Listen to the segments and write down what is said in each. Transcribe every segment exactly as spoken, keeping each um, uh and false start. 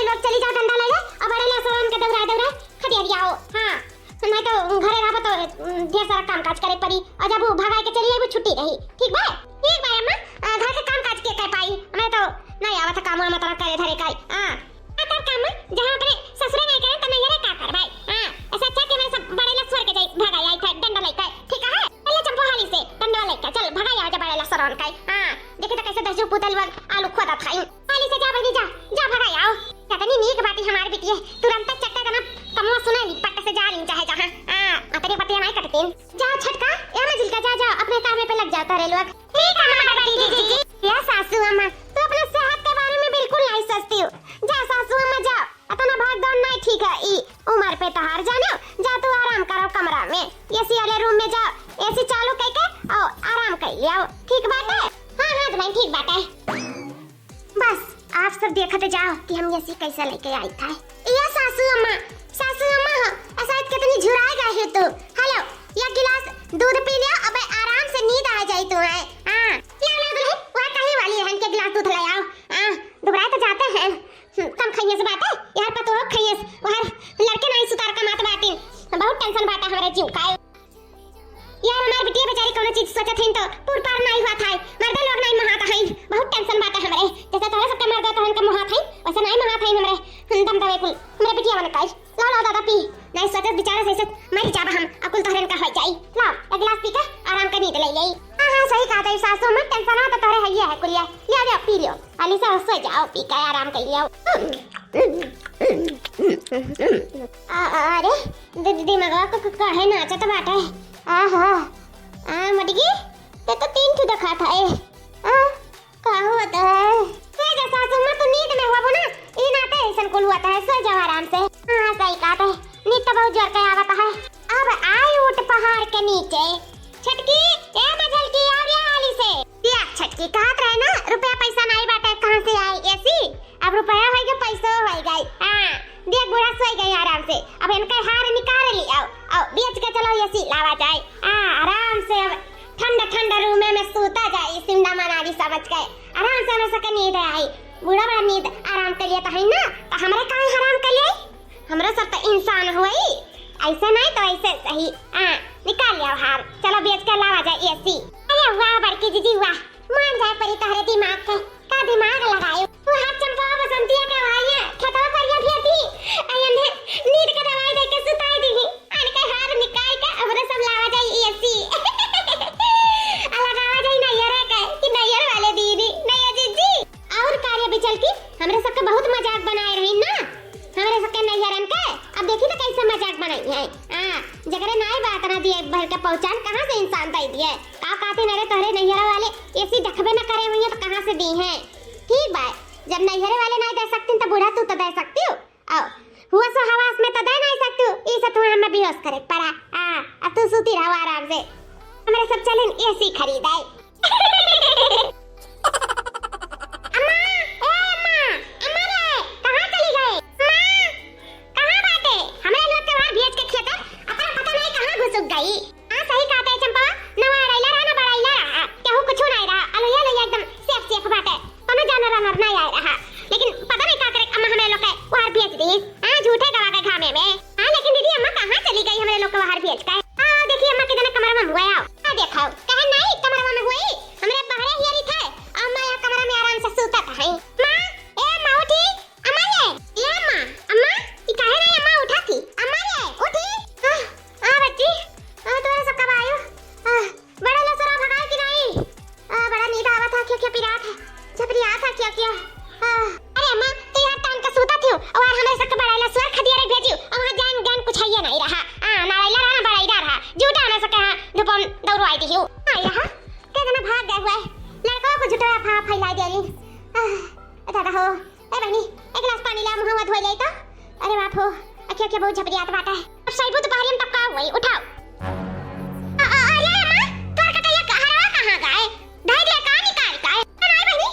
अब चली जाओ डंडा लइके, अब बड़े लसुरन के दौड़ा दौड़ा खदेरियाओ। हाँ, नहीं तो घरे रहबो तो, उम, ढेर सारा काम काज करे पड़ी, और जब वो भगाए के चली जाइबो छुट्टी रही। ठीक बा? ठीक बा अम्मा, अ, घर के काम काज के कर पाई? हमें तो नहीं आवत है काम वाम उतना करे धरे का। हाँ, का कर काम, जहाँ अपने ससुरे नहीं करे तो नैहरे का कर भाई। हाँ, ऐसा अच्छा कि मैं सब बड़े लसुर के जाई भगाई आई था डंडा लइके। ठीक है, चलो चंपो हाली से डंडा लइके चल भगाई आओ जा बड़े लसुरन का। हाँ, देखी तो कैसे दसजू पूतल लोग आलू खोदत हई। हाली से जा बहिनी, जा, जा भगाई आओ। कितनी नीक बाटी हमार बिटिया, तुरंत चट्टे तना कमवा सुने ली, पट्ट से जा ली चाहे जहाँ। हाँ, अतरे पतिया नहीं कटतीन। जा छोटका, ए मझिलका, जा, जा, अपने काम पे लग जाओ तारे लोग। ठीक है, माँ, बैठी जी, जी। या सासू अम्मा, तू अपने सेहत के बारे में बिल्कुल नहीं सोचती हो। जा सासू अम्मा, जा, इतना भाग दौड़ नहीं ठीक है ई उम्र पे तहार, जानो। जा तू आराम करो कमरा में, एसी वाले रूम में जाओ, एसी चालू करके और आराम कर लियाओ। ठीक बाटे? हाँ, हाँ, दुल्हन, ठीक बाटे। बस, आप सब देखत जाओ कि हम एसी कैसे लेके आई था। या सासू अम्मा, सासू अम्मा हो, ऐसा कितनी झुराए गए हो तू। हेलो, या गिलास दूध पी लियो, अबे आराम से नींद आ जाई तुम्हें। हाँ, ले आओ दुल्हन, वह कहीं वाली है, इनके गिलास दूध ले आओ। हाँ, दुबराए तो जाते हैं। हम्म, कम खइयस बाटे, यार पतोह खइयस, वहर लड़के नाही सुतार कमात बाटिन। बहुत टेंशन बाटे हमरे जीव का। यार हमार बिटिया बेचारी कौनो चीज सोचत हईन तो पूर पार नाही हुआ था, मर्दे लोग नाही मोहात हईन, बहुत टेंशन बाटे हमरे। जैसे तोहरे सबके मर्दे तोहन के मोहात हईन, वैसे नाही मोहात हईन हमरे। हम्म, दम दवे कुल, हमरे बिटिया मन काई। लाओ, लाओ दादा पी। नाही सोचत बेचारा से, से मर जाबा हम, अकुल तोहरे का हो जाई। लाओ, एक गिलास पी के आराम के नींद ले लेई। हाँ, हाँ, सही कहा था सासू अम्मा, टेंशन हो तो तोहरे हइये है कुलिया। लिया, लिया, पी लियो। अली से सो जाओ, पी के आराम कर लियो। आ, आ, अरे, दि-, दि-, दिमागवा क-, क-, काहे नाचत बाटे? आहा, आ, मटकी, ते तो तीन ठो देखा था, ए। आ, का होत है? हे जा सासू माँ, तू नींद में होबो ना, ई नाते ऐसन कुल होत है, सो जाओ आराम से। हाँ, सही कहत है, नींद तो बहुत जोर के आवत है। अब आई ऊँट पहाड़ के नीचे। छोटकी, ए मझलकी, आ रे हाली से। देख छोटकी, कहत रहे ना, रुपया पैसा नहीं बाटे, कहाँ से आई एसी? अब रुपया होई गए, पैसो होई गए। हाँ, देख बूढ़ा सोई गए आराम से, अब इनका हार निकाल लियाओ, आओ, बेच के चलो एसी लावा जाए। हाँ, आराम से अब ठंडा ठंडा रूमे में सूता जाई, शिमला मनाली समझ के। आराम से हमें सके नींद आई। बूढ़ा बड़ा नींद आराम कर लिया तो है ना, तो हमरे काहे हराम कर लिए? हमरे सब तो इंसान होई, ऐसे नहीं तो ऐसे सही। हाँ, निकाल लिया हार, चलो बेच के लावा जाए एसी। अरे वाह बड़की जीजी वाह, मान जाए परी तहरे दिमाग के, का दिमाग लगाए। तू हाथ चंपा बसंतिया के वालिया खेतवा परिया फिरती, अयन नींद के दवाई दे के सुताई दी। अनके हार निकाल के हमरे सब लावा जाई एसी। आ लगावा जाई नैहरे के कि नैहर वाले दीदी, नैहर जीजी। और कार्य बिचल की हमरे सबके बहुत मजाक बनाए रही ना, हमरे सबके नैहरन के। अब देखी तो कैसे मजाक बनाई है। हाँ, जकरे नाई बात ना दिए भर के पहचान, कहाँ से इंसान दे दिए? का कहते न रे तोहरे नैहर वाले, एसी देखबे न करे हुई तो कहाँ से दी है? ठीक बा, जब नैहरे वाले नाई दे सकती तो बूढ़ा तू तो दे सकती हो। आओ, हुआ सो हवास में तो दे नहीं सकती, ई से तुम्हें हमें बेहोश करे के पड़ा। हाँ, अब तू सूती रहो आराम से। हमरे सब चलेन एसी खरीद आए। अम्मा, ए अम्मा, अम्मा रे, कहाँ चली गए? अम्मा, कहाँ बाटे? हमरे लोग के वहाँ भेज के खेते, अपना पता नहीं कहाँ घुसुक गई। हाँ, सही कहत है चंपा, ना वहाँ रैला रहा, ना बड़ैला रहा, केहू कुछ नहीं रहा, अलुया अलुया एकदम safe safe बाटे। कौनो जानवर वानवर ना आए रहा, लेकिन पता नहीं का करे, अम्मा हमरे लोग के बाहर भेज दी। हाँ, झूठे गवा के घामे में। हाँ, लेकिन दीदी, अम्मा कहाँ चली गई हमरे लोग के बाहर भेज के? हाँ, देखी अम्मा कितने कमरा में हुए आओ। हाँ, देखो, कहे नहीं कमरा में हुई, हमरे बाहरे हियरी थे, अम्मा यहाँ कमरा में आराम से सूतत है। माँ, ए माँ उठी, अम्मा ये, ये अम्मा, अम्मा, ई काहे नहीं अम्मा उठा थी? अम्मा ये, उठी। हाँ, हाँ बच्ची, हाँ, तुम्हारे सब कब आयो? हाँ, बड़ा लसरा भगाए कि नहीं? आ, बड़ा नींद आवत है, क्यों, क्यों पिरात है? झपरियात है, क्यों, क्यों? आ, अरे अम्मा, तू यार तान का सूता थी, और हमें सबके बड़ा लसुआर खदिया रे भेजी, और वहाँ जान ज्ञान कुछ है ये नहीं रहा। आ, ना रैला रहा, ना बड़ैला रहा। झूठा हमें सबके हाँ, धुपम दौड़वाई दी हूँ। आ, यहाँ, कितना भाग गए हुए। लड़कों को झूठा फा-, फैलाई दिया ली। आ, दादा हो। ए बहिनी, एक गिलास पानी ला, मुहवा धोई ले तो। अरे बाप हो, अखिया के बहुत झपरियात बाटा है। अब सैबू दोपहरिया में तब का हुई, उठाओ। अ-, अ-, अरे अम्मा, तोर कटैया क-, हरवा कहाँ गए? धई दिया का निकाल के? अरे बहिनी,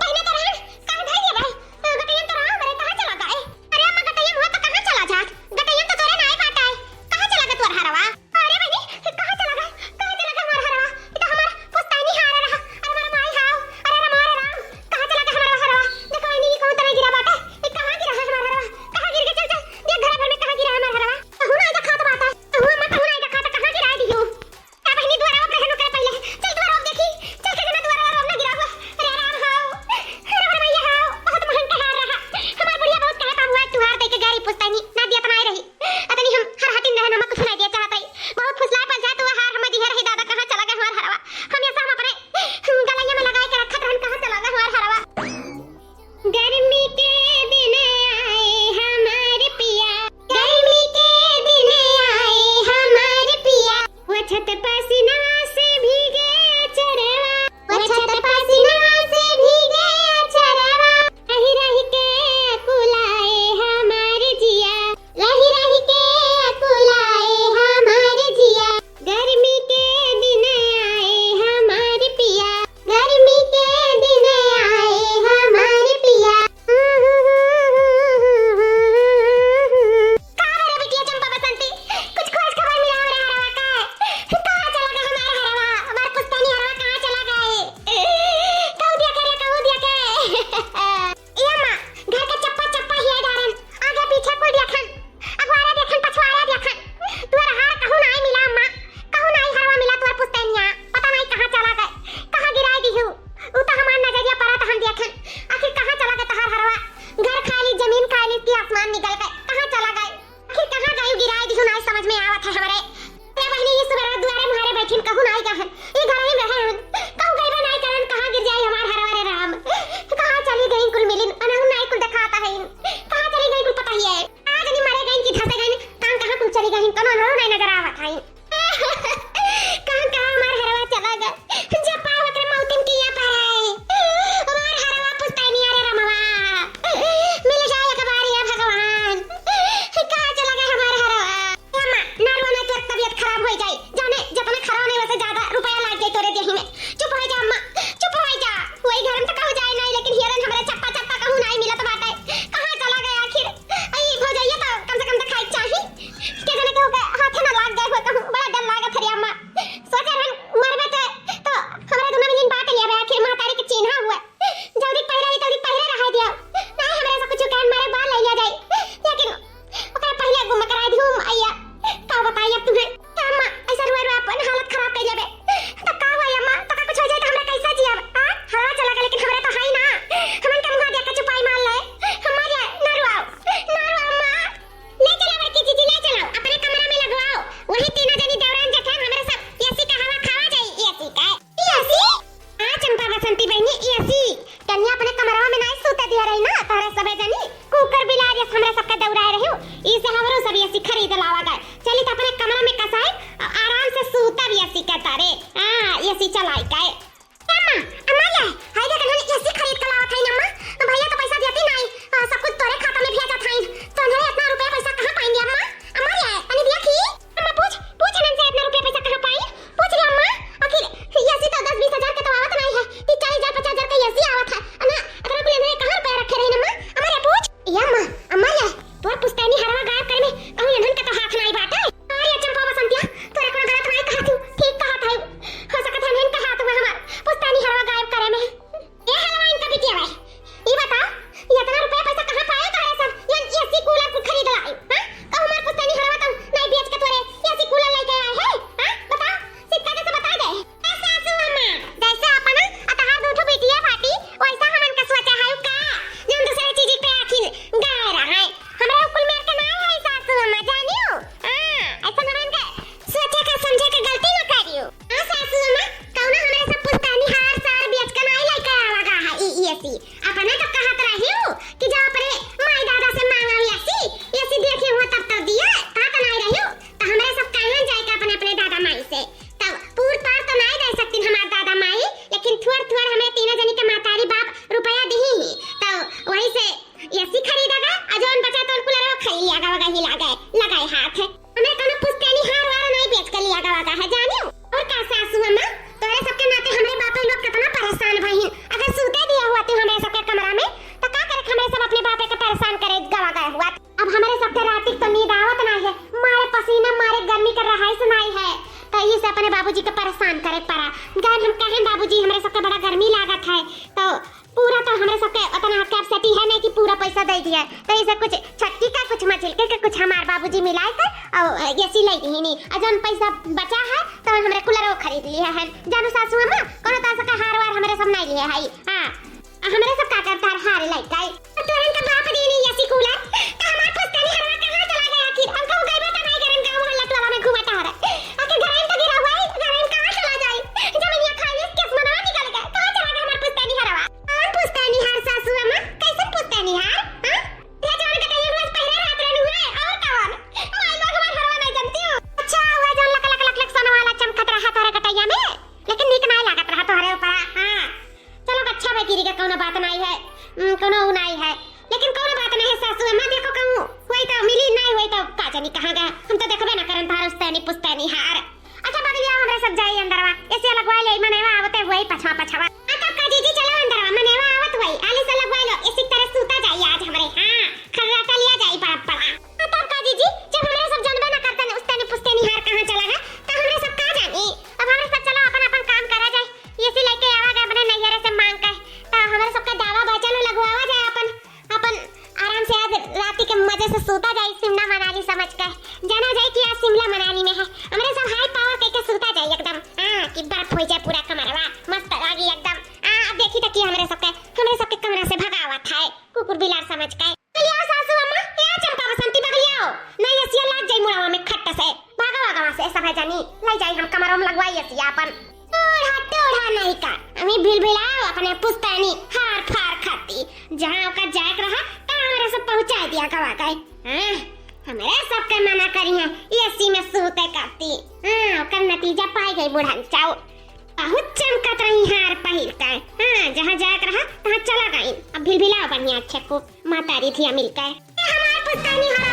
पहले तो रहन, काहे धई दिया भाई? अ, गटैया तो रहा, हमरे कहाँ चला गए? अरे अम्मा, गटैया हुआ तो कहाँ चला जात? गटैया तो तोरे नाई बाटा है। कहाँ चला गए तोर हरवा? अरे बहिनी, कहाँ चला गए? कहाँ चला गए हमार हरवा? ई तो हमार पुश्तैनी हार रहा। अरे हमार माई हाव। अरे राम, अरे राम, कहाँ चला गए हमार हरवा? देखो, इन्हीं कौन तरह गिरा बाटे। ई कहाँ गिरा है हमार जैसे कुछ छोटकी का, कुछ मझिलके का, कुछ हमार बाबूजी मिलाए के और एसी लाई दिहिन। और जौन पैसा बचा है तो हमरे कूलरो खरीद लिहे है। जानू सासू अम्मा, कोनो तरह से का हार वार हमरे सब नाहीं लिहे है। हाँ, हमरे सब का करता है हार लाई काई। तो तोहन का बाप दीनी एसी कूलर, तो हमार पुश्तैनी हरवा कहाँ चला गया आखिर? हम कहूँ गइबे तो नाहीं करन, गाँव मोहल्ला टोला में घूमत हरे। आके घरइन तो गिरा हुआ है, घरइन कहाँ चला जाई? जमीनिया खाई, केस मनवा निकल गए, कहाँ चला गया हमार पुश्तैनी हरवा? कौन पुश्तैनी हार सासू अम्मा? कैसन पुश्तैनी हार? हाँ? ये जौन कटैया रोज पहिरे रहत रहनु है, और कौन? माई लोग हमार हरवा नहीं जानती हो। अच्छा, वो जौन लक लक लक लक सोना वाला चमकत रहा तोहरे कटैया में, लेकिन नीक नहीं लागत रहा तोहरे ऊपर। हाँ, चलो अच्छा भाई, गिरी के कौनो बात नहीं है, हम्म, कौनो ऊ नहीं है, लेकिन कौनो बात नहीं है सासू अम्मा, देखो कहूँ वही तो मिली नहीं, वही तो का जानी कहाँ गए, हम तो देखबे ना करन तोहरे उस्तैनी पुस्तैनी हार। अच्छा बगलिया, हमरे सब जाई अंदरवा, एसी लगवाई ले, मनेवा आवते हुए पछवा पछवा। आ तब का जीजी, चलो अंदरवा, मनेवा आवत हुए, आली से लगवाई लो, एसी तरह सूता जाई आज हमरे। हाँ, खर्राटा लिया जाई बड़ा बड़ा। आ तब का जीजी, जब हमरे सब जानबे ना करते ने उस्तैनी पुस्तैनी हार कहाँ चला है, तो हमरे सब का जानी? अब हमरे सब चलो अपन अपन काम करा जाए, एसी लेके आवा गए अपने नैहरे से मांग के, तो हमरे सबके दावा बचल लगवावा जाए अपन। अपन आराम से आज राती के मजे से सूता जाई शिमला मनाली समझ के। जाना जाए कि आज शिमला मनाली में है। हमरे सब हाई पावर कह के सूता जाई एकदम। हाँ, कि बर्फ हो जाए पूरा कमरवा। मस्त लागी एकदम। आ, अब देखी तो कि हमरे सबके, हमरे सबके कमरा से भगावत है कुकुर बिलार समझ के। बगलिया सासू अम्मा, ए चंपा बसंती बगलिया हो। नहीं एसिया लाग जाई मुड़वा में खट से। भागा भागा वहाँ से, सब है जानी। ले जाई हम कमरवा में लगवाई एसिया अपन। टोढ़ा, टोढ़ा नहीं का, हमें भिलभिलाओ अपने पुस्तैनी हार फार खाती। जहाँ ओकर जाए के रहा, तहाँ हमरा सब पहुँचाए दिया गवा गए। हाँ, हमरे सबके मना करी है, एसी में सूते करती। हाँ, ओकर नतीजा पाई गई बुढ़न चाऊ। बहुत चमकत रही हार पहिर के। हाँ, जहाँ जाए के रहा, तहाँ चला गई। अब भिलभिलाओ बढ़िया अच्छे खूब, मातारी धिया मिल के। ए हमार पुस्तैनी हार